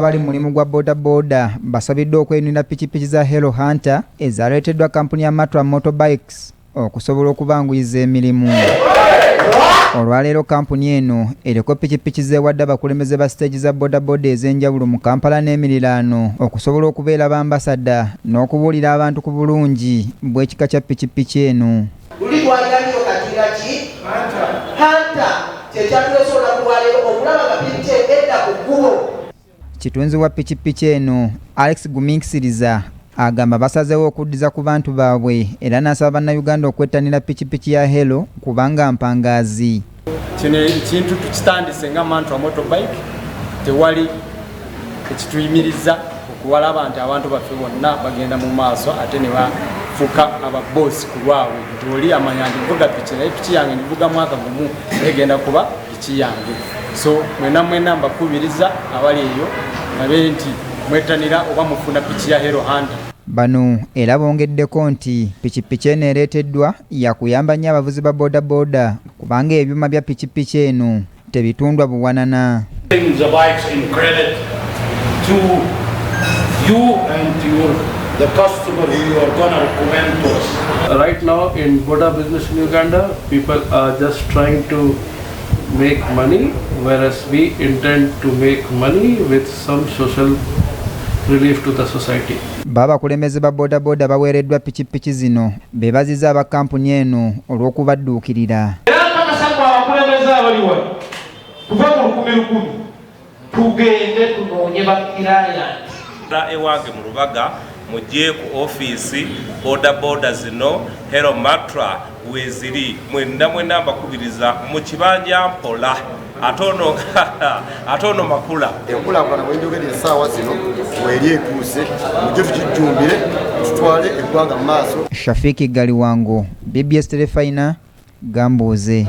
Abali mu mulimu gwa bodaboda basabiddwa okwenunira pikipiki za Hello Hunter ezaleeteddwa kampuni ya Matra Motorbikes okusobola okubanguyiza emirimu. Olwaleero kampuni eno eriko pikipiki z'ewadde abakulembeze ba siteegi za bodaboda ez'enjawulo mu Kampala n'emiriraano okusobola okubeera bambasada n'okubuulira abantu ku bulungi bw'ekika kya pikipiki eno. Luli twalina Nio kati tulina ki? Hunter. Kyekyatuleese olunaku lwaleero okulaba nga pikipiki edda ku kkubo. Kitunzi wa pikipiki eno Alex Guminkisiriza agamba basazeewo okuddiza ku bantu baabwe era n'asaba Bannayuganda okwettanira pikipiki ya Hello kubanga mpangaazi. Kino ekintu tukitandise nga Mantra Motorbike, tewali ekituyimiriza okuwalaba nti abantu baffe bonna bagenda mu maaso ate ne bafuuka ababoosi ku lwabwe, nti oli amanya nti nvuga piki naye piki yange nvuga mwaka gumu naye egenda kuba piki yange. So mwena mwena mbakubiriza abali eyo nabe nti mwettanira oba mufuna piki ya Hero Hunter. Bano era bongeddeko nti pikipiki eno ereeteddwa yakuyamba nnyo abavuzi ba bodaboda kubanga ebyuma bya pikipiki eno tebitundwa buwanana. The bikes in credit to you and to the customer who you are gonna recommend to us. Right now in boda business in Uganda, people are just trying to make money, whereas we intend to make money with some social relief to the society. B'abakulembeze ba bodaboda baweereddwa pikipiki zino bebaziza aba kampuni eno olw'okubadduukirira. Era nkakasa mwe abakulembeze abali wano tuve mu lukumi lukumi tugende tunoonye bakirayanti. Ewange mu Lubaga mujje ku ofiisi bodaboda zino Hero Matra weeziri mwenna mwenna mbakubiriza mu kibanja mpola ate ono makula. Enkulaakulana bwenjogera essaawa zino weeri etuuse, mujje tukijjumbire tutwale eggwanga mu maaso. Shafiki Galiwango, BBS Terefayina, Gambuuze.